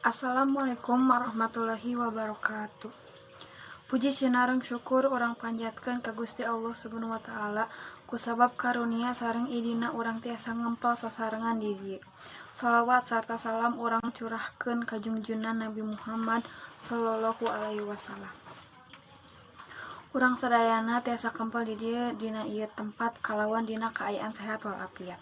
Assalamualaikum warahmatullahi wabarakatuh. Puji sinareng syukur urang panjatkeun ka Gusti Allah Subhanahu wa taala kusabab karunia sareng idina urang tiasa ngempel sasarengan di dieu. Shalawat sarta salam urang curahkeun ka junjunan Nabi Muhammad sallallahu alaihi wasallam. Urang sadayana tiasa kempel di dieu dina ieu tempat kalawan dina kaayaan sehat walafiat.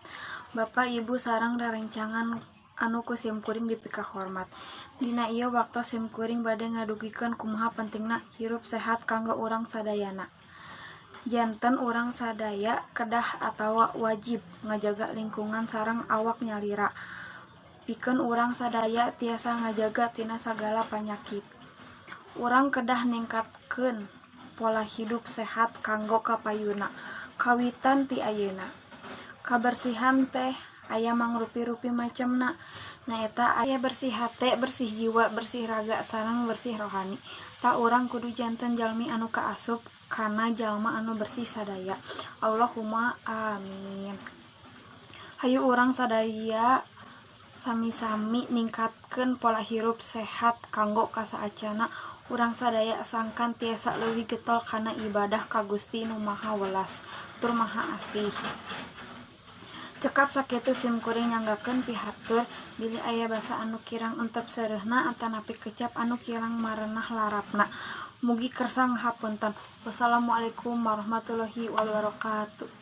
Bapak Ibu sareng rerencangan anu ku simkuring dipikahormat. Dina ieu waktos simkuring bade ngadugikeun kumaha pentingna hirup sehat kanggo urang sadayana. Janten urang sadaya kedah atawa wajib ngajaga lingkungan sareng awak nyalira pikeun urang sadaya tiasa ngajaga tina sagala panyakit. Urang kedah ningkatkeun pola hidup sehat kanggo kapayunna kawitan ti ayeuna. Kabersihan teh aya mangrupi-rupi macemna, nyaeta aya bersih hate, bersih jiwa, bersih raga sareng bersih rohani. Tah, urang kudu janten jalmi anu kaasup kana jalma anu bersih sadaya. Allahumma amin. Hayu urang sadaya sami-sami ningkatkeun pola hirup sehat kanggo kasaacana urang sadaya sangkan tiasa leuwih getol kana ibadah ka Gusti Nu Maha Welas tur Maha Asih. Cekap sakitu simkuring nyanggakeun pihatur, bilih aya basa anu kirang entep seureuhna atanapi kecap anu kirang marenah larapna. Mugi kersa ngahapunten. Wassalamualaikum warahmatullahi wabarakatuh.